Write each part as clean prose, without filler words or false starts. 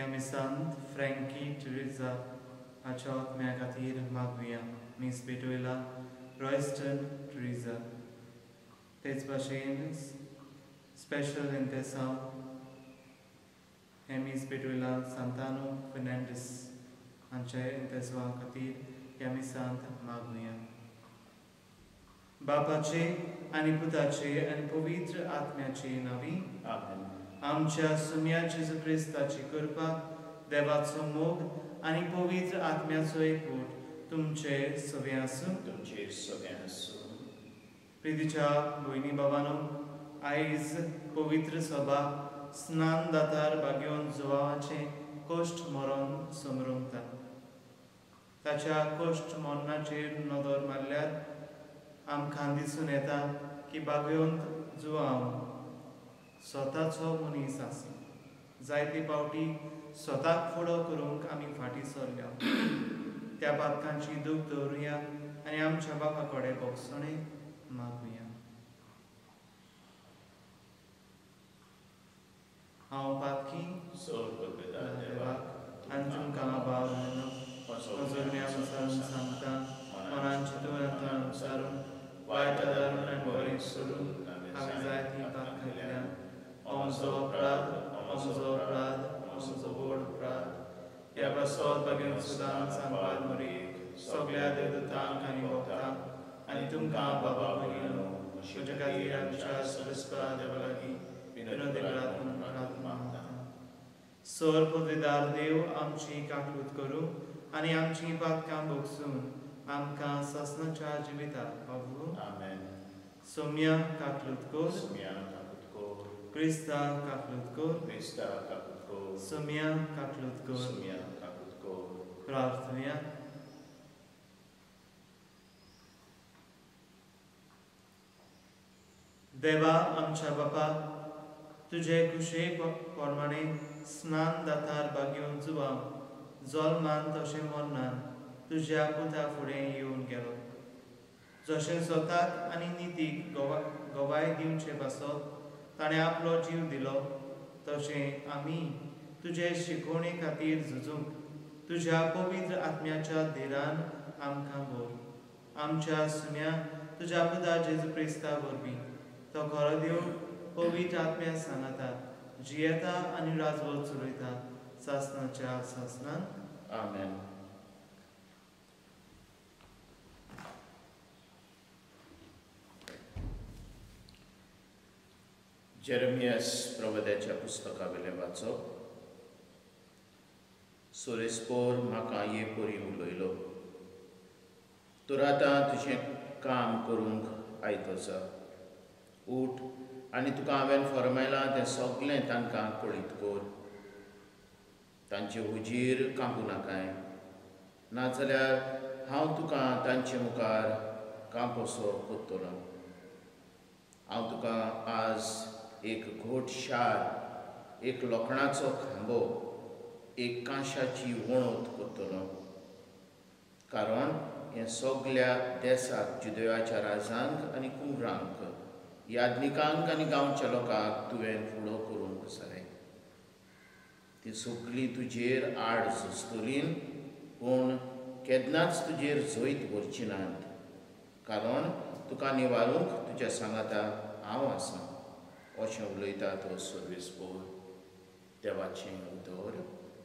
ह्या मिसांत फ्रँकी ट्रिजा हाच्या आत्म्या खातीर मागुया. मीस पेटयला रॉयस्टन ट्रिजा. तेच भाशेन स्पेशल इंतेसांव हें मीस पेटयला सांतानो फेर्नांडीस हांच्या इंतेसांवा खातीर ह्या मिसांत मागुया. बापाचे आनी पुताचे आनी पवित्र आत्म्याचे नांवी आमेन. आमच्या सुम्या जेजू क्रिस्ताची कृपा, देवाचो मोग आनी पवित्र आत्म्याचो एकवट तुमचे सगळे आसूं. तुमचे सगळे आसूं. प्रितीच्या भयणी बाबानो, आयज पवित्र सभा स्नान दातार बागेवन जुवाचे कश्ट मरण समरमता. ताच्या कश्ट मरणाचेर नदर मारल्यार आमकां दिसून येता की बागेवंत जुवांव स्वताचो मनीस आसा. जायते पावटी स्वताक फुडो करूंक आमी फाटीं सरल्या. त्या पातकांची दूख दवरुया आनी आमच्या बापा कडेन भोगसणें मागुया. हांव पातकी देवाक आनी तुमकां भाव म्हजो ज्ञान सांगता, मनान चिंतून अनुसारून वायट आदारून आनी बरें सोडून हांवें जायतीं पातकां केल्यां. म्हजो अपराध, म्हजो अपराध, म्हजो व्हड अपराध. ह्या पासत बागेवन सुदान सांगपाक मरी सगळ्या देवदूतांक आनी भक्तांक आनी तुमकां बाबा भयणीनो म्हज्या खातीर आमच्या सरस्परा देवा लागीं विनोदी प्रार्थना मागता. सर पदवीदार देव आमची काकूत करूं आनी आमची पातकां भोगसून आमकां सासणाच्या जिविताक पावूं. आमेन. सोम्या काकलूत कोर, सोम्या काकूत कोर, क्रिस्ता काकलूत कोर, क्रिस्ता काकूत कोर, सोम्या काकलूत कोर, सोम्या काकूत कोर. प्रार्थना. देवा आमच्या बापा, तुजे खुशे प्रमाणे स्नान दातार बागेवन जुवांव जल्मान तशें मरणान तुज्या पुता फुडें येवन गेलो. जशें स्वताक आनी नितीक गवाय दिवचे पासत ताणें आपलो जीव दिलो, तशें आमी तुजे शिकोवणे खातीर झुजूंक तुज्या पवित्र आत्म्याच्या धिरान आमकां भर. आमच्या सुम्या तुज्या पुता जेजू क्रिस्ता वरवीं तो खरो देव पवित्र आत्म्या सांगाता जियेता आनी राजवट चलयता सासणाच्या सासणान. आमेन. जेरेमियास प्रवाद्याच्या पुस्तकावेलें वाचप. सोरेस्पोर म्हाका ये परी उलयलो, तर आतां तुजें काम करूंक आयतो जा. उठ आनी तुका हांवें फरमायलां तें सगळें तांकां कळीत कर. तांचे हुजीर कांपूं नाकाय, नाजाल्यार हांव तुका तांचे मुखार कांपोसो कोत्तलो. हांव तुका आज एक घोट शार, एक लोखणाचो खांबो, एक कांशाची वणत कोत्तलो. कारण हें सगल्या देसाक, जुदेवाच्या राजांक आनी कुंवरांक, याज्ञिकांक आनी गांवच्या लोकांक तुवें फुडो करूंक जाय. ती सगळीं तुजेर आड झुजतलीं, पूण केन्नाच तुजेर जैत व्हरची नात. कारण तुका निवारूंक तुज्या सांगाता हांव आसा, अशें उलयता तो सर्वेस्पोर. देवाचें उतर.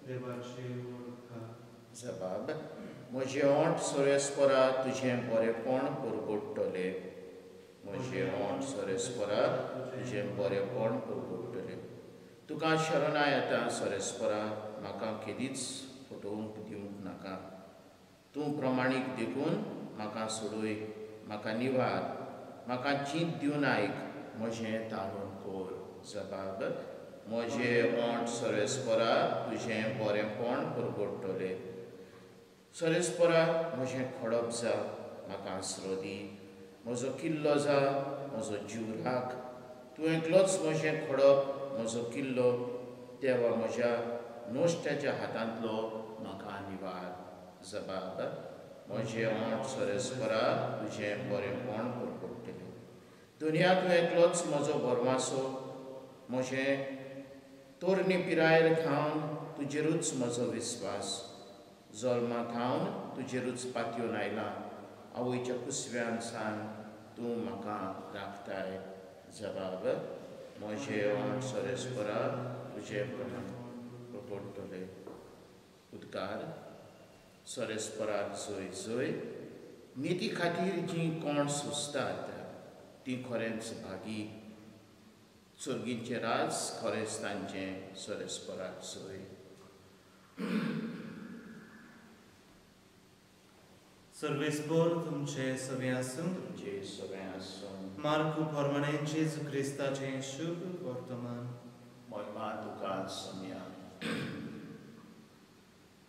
देवाचें उपकार. जबाब. म्हजें ओंठ सोरेस्परा तुजें बरेपण परगटतलें. म्हजें ओंठ सोरेस्परा तुजें बरेपण परगटतलें. तुका शरणां येता सोरेस्परा, म्हाका केदीच फटोवंक दिवंक नाका. तूं प्रमाणीक देखून म्हाका सोडय, म्हाका निवार, म्हाका चींत दिवन आयक, म्हजें तारून कोर. जबाब. म्हजें ओंठ सोरेस्परा तुजें बरेपण परगटतलें. सोरेस्परा म्हजें खडप जा, म्हाका आसरो दी, म्हजो किल्लो जा, म्हजो जीव राख. तूं एकलोच म्हजें खडप, म्हजो किल्लो, देवा म्हज्या नोश्ट्याच्या हातांतलो म्हाका निवार. जबाब. म्हजें ओंठ सोरेस्परा तुजें बरेपण परगटतलें. दुनिया तूं एकलोच म्हजो भरवासो, म्हजें तरणी पिरायेर थावन तुजेरूच म्हजो विस्वास. जल्मा थावन तुजेरूच पातयेवन आयलां, आवयच्या कुसव्यान सान तूं म्हाका राखताय. जबाब म्हजें ओंठ सरेस्परा तुजें पडटले. उद्गार सरेस्पराक जय जय. निती खातीर जीं कोण सोंसतात तीं खरेंच भागी. सर्गीचें राज खरेंच तांचें. सरेस्पराक जय. सर्वेस्पोर तुमचे सगळें आसूं. तुमचे सगळें आसूं. मार्कू प्रमाणे जेजू क्रिस्ताचें शुभ वर्तमान. महिमा तुका सोम्या.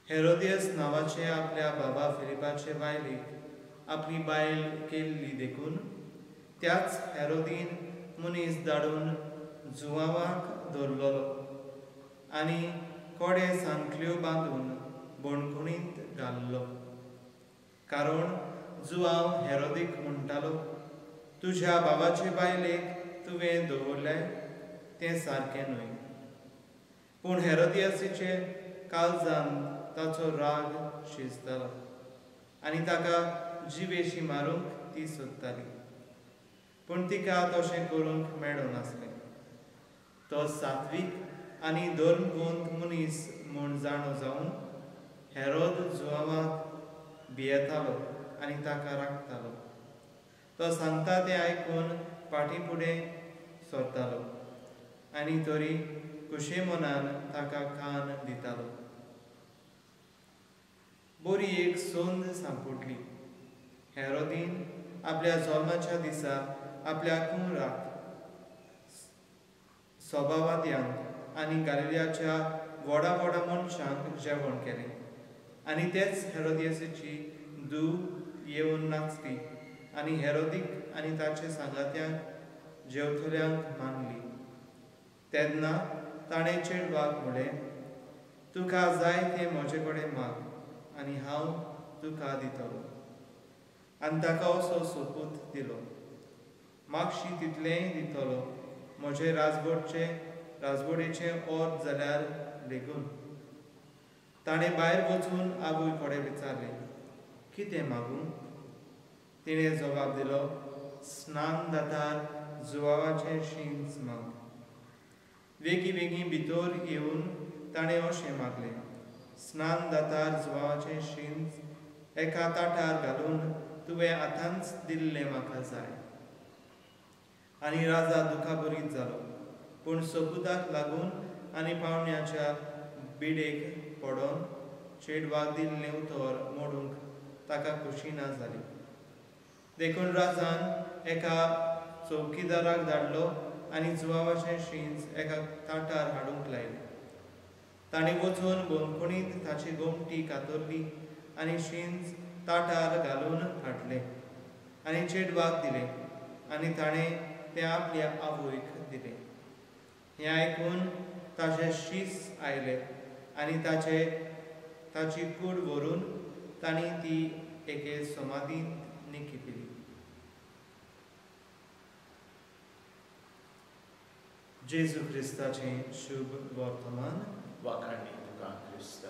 हेरोदियस नांवाचे आपल्या बाबा फिलिपाचे बायलेक आपली बायल केल्ली देखून त्याच हेरोदीन मनीस धाडून जुवांवाक धरलेलो आनी कोडे सांखळ्यो बांदून बणखणींत घाल्लो. कारण जुवांव हेरोदीक म्हणटालो, तुज्या बाबाचे बायलेक तुवें दवरलें तें सारकें न्हय. पूण हेरोदियासीचे काळजान ताचो राग शिजतालो आनी ताका जिवेशी मारूंक ती सोदताली, पूण तिका तशें करूंक मेळनासलें. तो सात्वीक आनी धर्मगोंत मनीस म्हूण जाणो जावन हेरोद जुवांवाक भियेतालो आनी ताका राखतालो. तो सांगता तें आयकून फाटीं फुडें सरतालो आनी तरी खुशे मनान ताका कान दितालो. बरी एक संद सांपडली. हेरोदीन आपल्या जल्माच्या दिसा आपल्या कुंवराक सभावाद्यांक आनी गालिलियाच्या व्हडा व्हडा मनशांक जेवण केलें आनी तेच हेरोदियसाची धूव येवन नाचली आनी हेरोदीक आनी ताचे सांगात्यांक जेवतल्यांक मानली. तेन्ना ताणें चेडवाक म्हळें, तुका जाय तें म्हजे कडेन माग आनी हांव तुका दितलो. आनी ताका असो सोपूत दिलो, मागशी तितलेंय दितलो म्हजें राजवटीचें अर्द जाल्यार लेगून. ताणें भायर वचून आवय कडेन विचारलें, कितें मागूं? तिणें जबाब दिलो, स्नान दातार जुवावाचें शींच माग. वेगीं वेगीं भितर येवन ताणें अशें मागलें, स्नान दातार जुवावाचें शींच एका ताटार घालून तुवें आतांच दिल्लें म्हाका जाय. आनी राजा दुखाभरीत जालो, पूण सोपुताक लागून आनी पावण्याच्या बिडेक पडोन चेडवाक दिल्लें उतर मोडूंक ताका खोशी ना जाली. देखून राजान एका चौकीदाराक धाडलो आनी जुवावाचें शींच एका ताटार हाडूंक लायलें. ताणें वचून बंदखणींत ताची गोमटी कातरली आनी शींच ताटार घालून हाडलें आनी चेडवाक दिलें आनी ताणें तें आपल्या आवयक दिलें. हें आयकून ताचे शीस आयले आनी ताची कूड व्हरून तांणी ती एके समाधींत निखिपिली. जेजू क्रिस्ताचें शुभ वर्तमान. वाखाणी तुका क्रिस्त.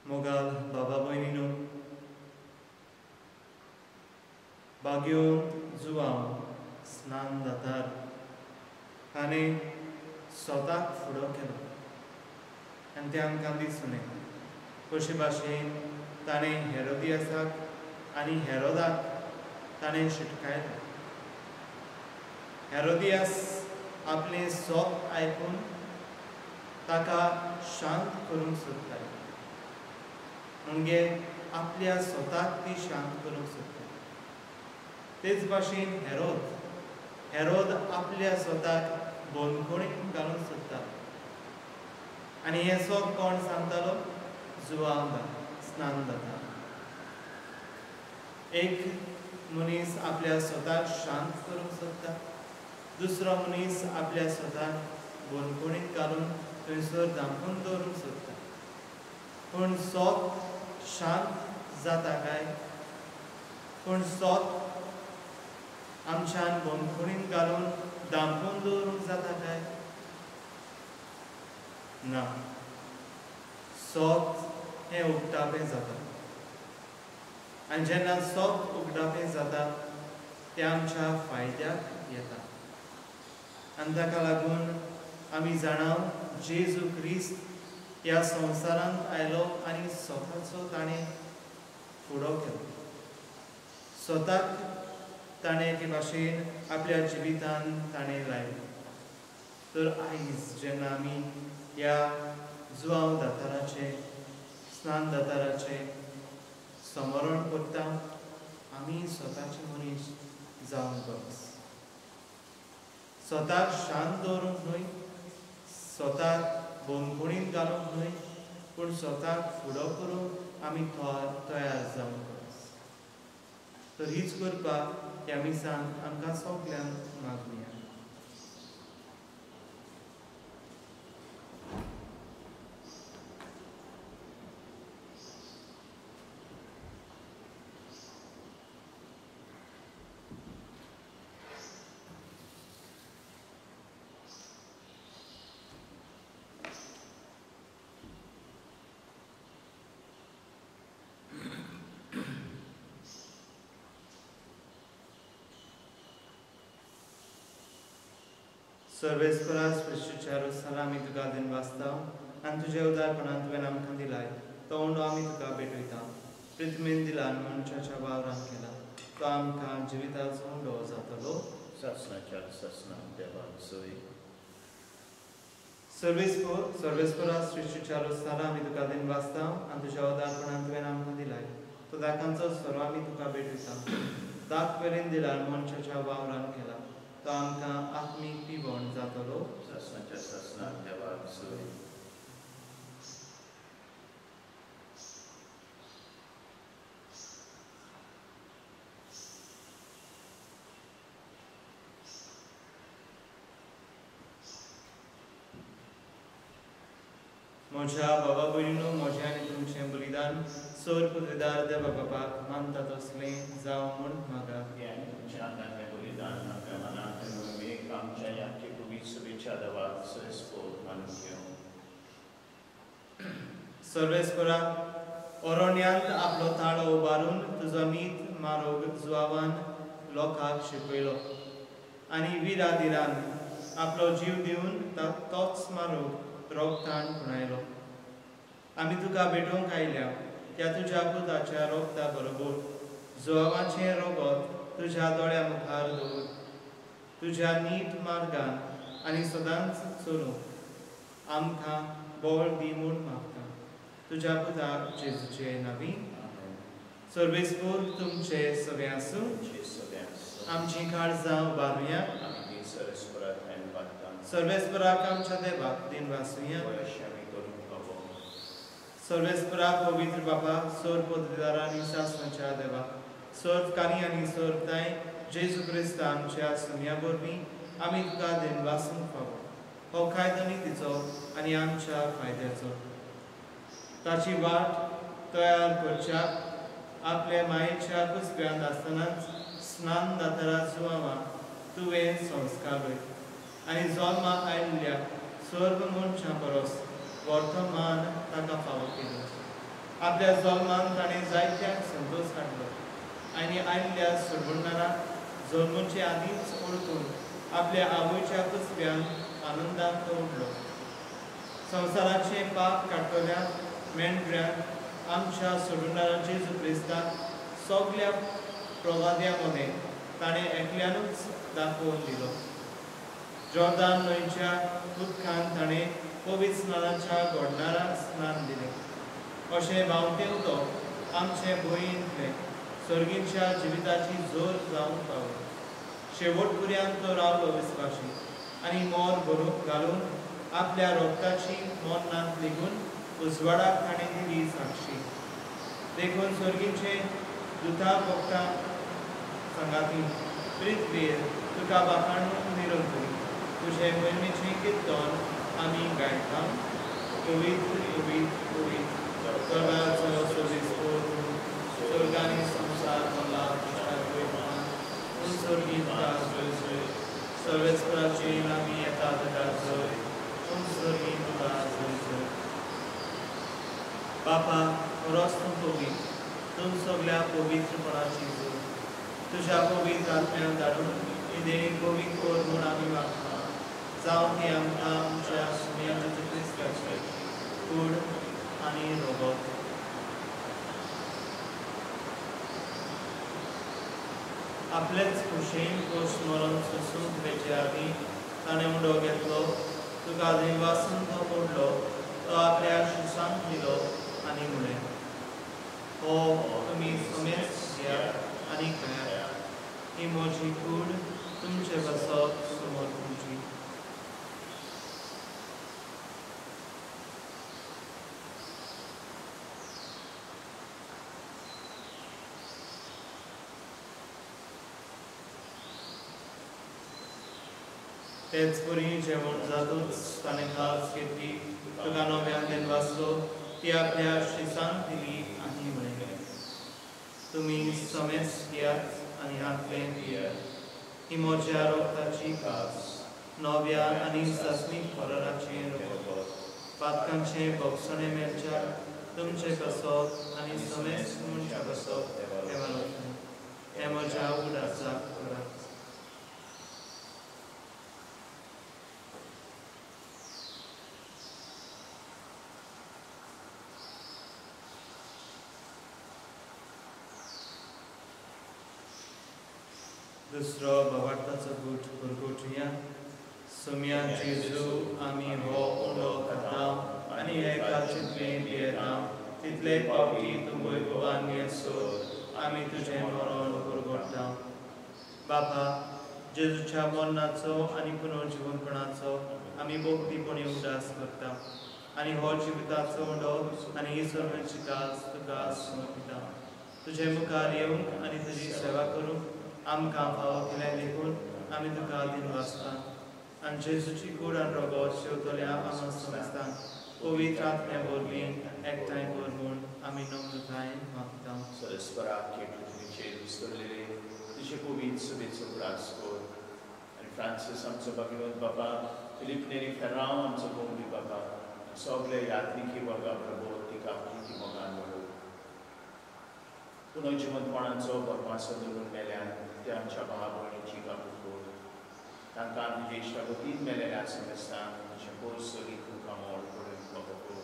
मोगाल बाबा भयणीनो, बागेवंत जुवांव स्नान दातार ताणें स्वताक फुडो केलो आनी तें आमकां दिसून येता. कशे भाशेन ताणें हेरोदियासाक आनी हेरोदाक ताणें शिटकायलो. हेरोदियास आपलें सोप आयकून ताका शांत करूंक सोदताले, म्हणजे आपल्या स्वताक ती शांत करूंक सोदता. तेच भाशेन हेरोद आपल्या स्वताक बंदखणींत घालूंक सोदता. आनी हें सोप कोण सांगतालो? जुवांव स्नान जाता. एक मनीस आपल्या स्वताक शांत करूंक सोदता, दुसरो मनीस आपल्या स्वताक बंदखणींत घालून थंयसर धांपून दवरूंक सोदता. पूण सोप शांत जाता काय? पूण सोप आमच्यान बंदखणींत घालून दामपून दवरूंक जाता काय ना? सत हें उक्तापें जाता आनी जेन्ना सत उक्तापें जाता तें आमच्या फायद्याक येता आनी ताका लागून आमी जाणाव जेजू क्रिस्त ह्या संवसारांत आयलो आनी स्वताचो ताणें फुडो केलो. स्वताक ताणें एके भाशेन आपल्या जिवितान ताणें लायलो. तर आयज जेन्ना आमी ह्या जुआंव दाताराचें स्नान दाताराचें स्मरण करता आमी स्वताचे मनीस जावंक गरज. स्वताक शांत दवरूंक न्हय, स्वताक बंदखणींत घालूंक न्हय, पूण स्वताक फुडो करूंक आमी तयार जावंक गरज. तर हीच करपाक ह्या मिसान आमकां सगल्यांक मागुया. सर्वेस्परा स्पृश्टीच्या रोस्तान आमी तुका दिन वाचता आनी तुज्या उदारपणान तुवें आमकां दिलाय तो उंडो आमी तुका भेटयता. पृथ्वीन दिला मनशाच्या वावरान केला तो आमकां जिविताचो उंडो जातलो. सासणाच्या सासणा देवान सोय. सर्वेस्परा सृश्टीच्या रोस्तान आमी तुका दिन वाचता आनी तुज्या उदारपणान तुवें आमकां दिलाय तो दाकांचो सोरो आमी तुका भेटयता. दाक वेरेन दिला मनशाच्या वावरान केला तो आमकां आत्मीक पिवण जातलो. सासणाच्या सासणा देवाक सोय. म्हज्या बाबा भयणीनो, म्हजें आनी तुमचें बलिदान सर पुत्रेदार देवा बापाक मानता तसलें जावं म्हूण म्हाका. तुमच्या आंगांतलें बलिदान आपल्या मनांत मोहिमेक आमच्या ह्या पवित्र सभेच्या देवाक सरस्पोर मानून घेवं. सर्वेस्परा अरण्यांत आपलो ताळो उबारून तुजो नीत मारोग जुआवान लोकांक शिकयलो आनी विराधिरान आपलो जीव दिवन तोच मारोग रोगतान खुणायलो. आमी तुका भेटोवंक आयल्या त्या तुज्या पुताच्या रोगता बरोबर जुआवाचें रोगत तुज्या दोळ्या मुखार दवर. तुज्या नीट मार्गान आनी सदांच चलूंक आमकां बळ दी म्हूण मागता. तुज्या पुताक जेजूचे नांवी. सर्वेस्पोर तुमचे सगळे आसूं. आमचीं काळजां उबारुया. सर्वेस्पराक आमच्या देवाक दिन वासुया. सर्वेस्पराक पवित्र बापा सोर पदवीदार आनी सासणाच्या देवा सोर कानी आनी सोर ताय जेजू क्रिस्त आमच्या सुम्या वरवीं आमी तुका दिन वासूंक फावो. हो कायदो नितीचो आनी आमच्या फायद्याचो. ताची वाट तयार करच्याक आपल्या मायेच्या कुसब्यांत आसतनाच स्नान दातारा जुआवा तुवें संस्कार आनी जल्मा आयिल्ल्या सर्व मनशां परस वर्तमान ताका फावो केलो. आपल्या जल्मान ताणें जायत्यांक संतोश हाडलो आनी आयिल्ल्या सोडवणदाराक जल्मचे आदींच ओळखून आपल्या आवयच्या कुसब्यान आनंदान तो उडलो. संवसाराचें पाप काडटल्या मेंढऱ्याक आमच्या सोडवणदारा जेजू क्रिस्ताक सगल्या प्रवाद्यां मदें ताणें एकल्यानूच दाखोवन दिलो. जॉर्दान न्हंयच्या उदकान ताणें पवित्र स्नानाच्या घडणाराक स्नान दिलें. अशें व्हांवतें उदक आमचे भंयेंतलें सर्गीच्या जिविताची जोर जावंक पावली. शेवट पर्यंत तो रावलो विस्वाशी आनी मोर भरून घालून आपल्या रोगताची मरणांत लेगून उजवाडाक ताणें दिली साक्षी. देखून सर्गीचे दुता भोगता सांगाती पृथ्वीर तुका बाखाणून निरंतरी तुझे मोहिमेचें कीर्तन आमी गायता. पवित्र पवित्र पवित्र सर्वाचो सर्वेस्पोर स्वर्ग आनी संवसार भरला तुज्या वैभवान. स्वर्गीत जय जय सर्वेस्पराची आमी येता तुका जय, उंच तुका जय जय. बापा, खरोच तूं पवित्र, तूं सगल्या पवित्रपणाची जोड. तुज्या पवित्र आत्म्यान धाडून ही देणी पवित्र कर म्हूण आमी मागता, जावं ती आमकां आमच्या सुम्या जेजू क्रिस्ताची कूड आनी रोगत. आपलेच खुशेन खोश मरण सोसूंक वेचे आदीं ताणें उंडो घेतलो, तुका दिनवासून तो मोडलो, तो आपल्या शिसांक दिलो आनी म्हळें, हो तुमी समेस्त घेयात आनी खायात, ही म्हजी कूड तुमचे पासत समर्पूची. तेच परी जेवण जातूच ताणें कास घेतली, तुका नव्यान दिनवासलो, ती आपल्या शिसांक दिली आनी म्हळें, तुमी समेस्त घेयात आनी हांतलें पियात, ही म्हज्या रोगताची कास, नव्या आनी सासणीक फराराचें रगत, पातकांचें भोगसणें मेळच्या तुमचे पासत आनी समेस्त मनशा पासत देवालो. हें म्हज्या उगडासाक करात. दुसरो भावार्थाचो गूट परगटुया. सोम्या जेजू, आमी हो उंडो खाता आनी हे काचितले पियेता, तितले पावटी तूं वैभवान येसर आमी तुजें मरण परगट्टा. बापा, जेजूच्या मरणाचो आनी पुनर्जिवनपणाचो आमी भक्तीपणी उगडास करता आनी हो जिविताचो उंडो आनी ही सर्वांची कास तुका समर्पिता. तुजे मुखार येवंक आनी तुजी सेवा करूंक आमकां फावो केलें देखून आमी तुका दिनवासता. आनी जेजूची कूड आनी रगत शेवतल्या आमकां समजतांक पवित्र आत्म्या वरवीं एकठांय कर म्हूण आमी नम्रतायेन मागता. सरस्वराक हे पृथ्वीचेर विसरलेले तुजे पवित्र सभेचो उगडास कर आनी फ्रांसीस आमचो भगवंत बाबा, फिलीप नेरी फेर्रांव आमचो गोंबी बाबा, सगळे यात्रिकी वर्गा बरोबर तिका प्रिती मोगान वाडोव. पुनर्जिवंतपणाचो भरपासो धरून मेल्यान ते आमच्या भाव भयणीची काकूट कर. तांकां तुजे इश्टागतीन मेलेल्या समेस्तांक तुजें पोस सोगीत मुखामोळ पडून फावो कर.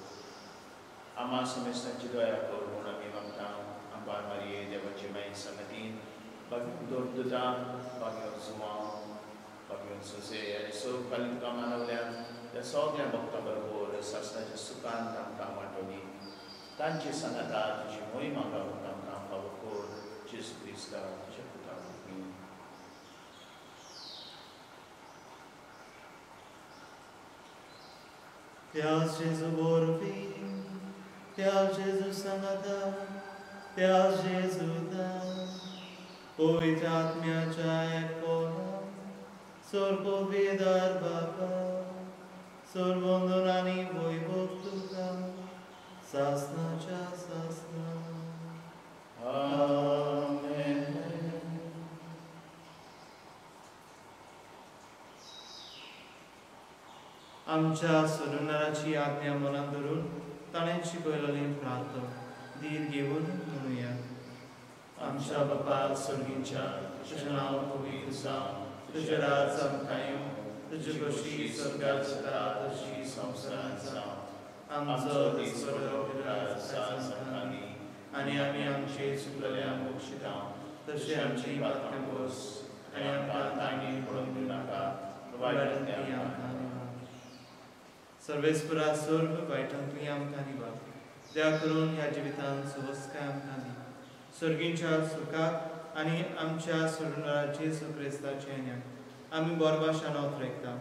आमा समेस्तांची दया कर म्हूण आमी मागता. आंबार मारये देवाचे माये संगतीन दुतां बागयोन जुवांव बागयोन सोसे आनी सग खाली तुका मानवल्यान त्या सगळ्या भक्तां बरोबर सासणाच्या सुखान तांकां वांटोवनी. तांचे सांगाता तुजी मोहिमा गावूंक तांकां फावो कर. जेजू क्रिस्ता तुज्या पुता वरवीं. त्या जेजू वरवीं, त्या जेजू सांगाता, त्या जेजूता, पवित्र आत्म्याच्या एकपणान सर्ववेदार बापा, सर्वंदन आनी वैभव तुका सासनाच्या सासना. आमेन. आमच्या सोडणाराची आज्ञा मनात धरून ताणें शिकयलेली प्रार्थना धीर घेवन म्हणुया. आमच्या बापा स्वर्गीच्या, तुजें नांव पवित्र जावं, तुजें राज आमकां येवं, तुजी खोशी स्वर्गार जाता तशी संवसारांत जावं. आमचो दिसवडो आयज आमकां दी आनी आमी आमचे चुकलेल्यांक बक्षिता तशें आमची पातकां बोस आनी आमकां तांणी पडून दिवं नाका, वायटांतली आमकां निवार. सर्वेस्परा सर्व वायटांतली आमकां निवार. दया करून ह्या जिवितांत सुवस्काय आमकां दी. सर्गींच्या सुखाक आनी आमच्या सोडणारा जेजू क्रिस्ताच्या येण्याक आमी बोरभाशान ओतरेकता.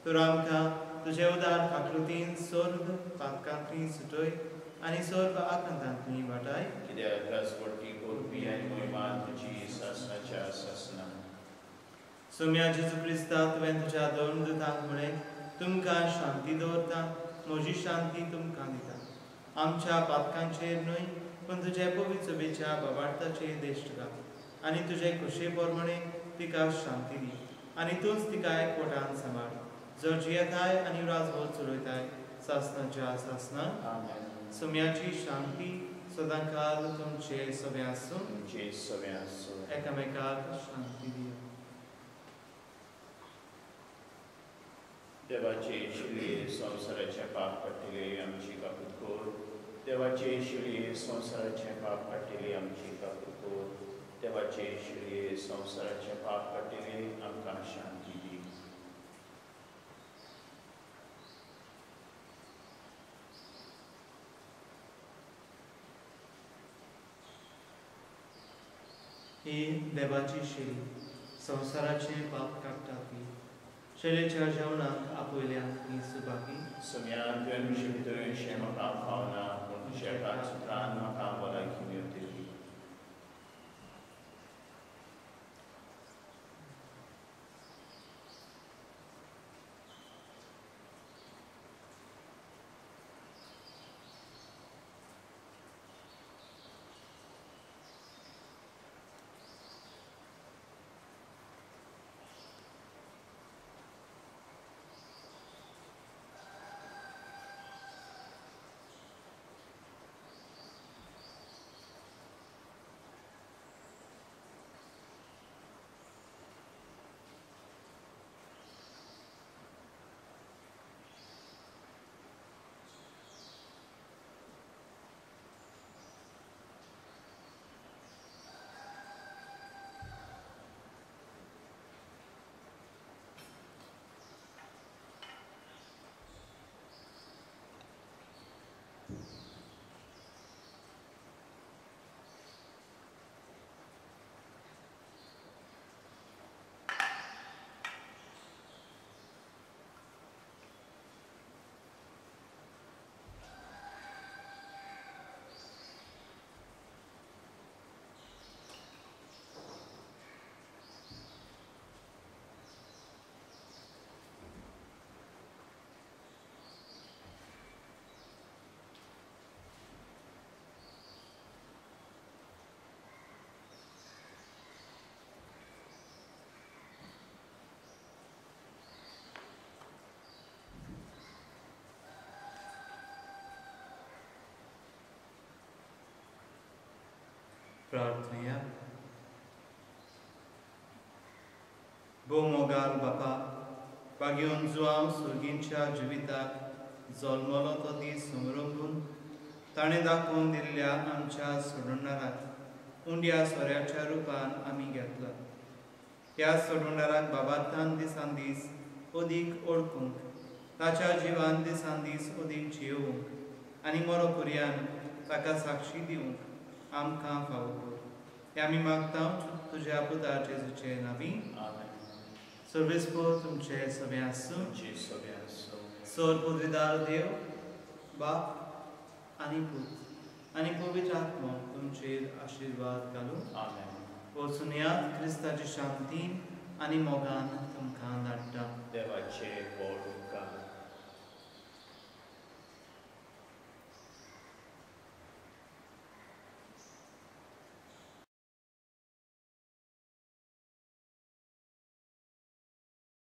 तर आमकां तुजे उदार आकृतीन सर्व पातकांतली सुटय आनी सर्व आकांतांतली वाटाय. कित्याक राजवटी गोरपी आनी मोहिमा तुजी सासणाच्या सासना. सोम्या जेजू क्रिस्ता, तुवें तुज्या दोन दुतांक म्हळें, तुमकां शांती दवरता, म्हजी शांती तुमकां दिता. आमच्या पातकांचेर न्हय पूण तुजे पवित्र सभेच्या बाबार्थाचेर देश घाल आनी तुजे खोशये प्रमाणे तिका शांती दी. आनी तूंच तिका एकवटान सांबाळ जर जियेताय आनी राजवट चलयताय सासनाच्या सासना. आमेन. सोम्याची शांती सदांकाल तुमचे सगळे आसूं. तुमचे सगळे आसूं. एकामेकाक शांती दिया. देवाचे शिलये संवसाराचें पाप काडटले आमची काकूत कर. देवाचे शिलये संवसाराचें पाप काडटले आमची काकूत कर. देवाचे शिलये संवसाराचें पाप काडटले आमकां शांती दी. ही देवाची शेली संवसाराचें पाप काडटा ती शेलेच्या जेवणाक आपयल्यान ही सुबागी. सम्यान तुवें म्हजे भितर येवचें म्हाका फावना, पूण तुज्या एका सुत्रान म्हाका भलायकी मेळटली. प्रार्थया. भोव मोगाल बापा, बागेवन जुआंव सुर्गींच्या जिविताक जल्मलो तो दीस समरंबून ताणें दाखोवन दिल्ल्या आमच्या सोडणाराक उंड्या सोऱ्याच्या रुपान आमी घेतला. ह्या सोडणाराक बाबार्थान दिसान दीस अदीक ओळखूंक, ताच्या जिवान दिसान दीस अदीक जियोवंक आनी मरो पर्यान ताका साक्षी दिवंक आमकां फावो कर. हें आमी मागता तुज्या पुता जेजूचे नांवी. आमेन. सर्वेस्पोर तुमचे सगळे आसूं. सर पुद्रिदार देव बाप आनी पूत आनी पवित्र आत्मो तुमचेर आशिर्वाद घालूं. आमेन. वचुनयात क्रिस्ताची शांतीन आनी मोगान तुमकां धाडटा. देवाचे व्हड उपकार.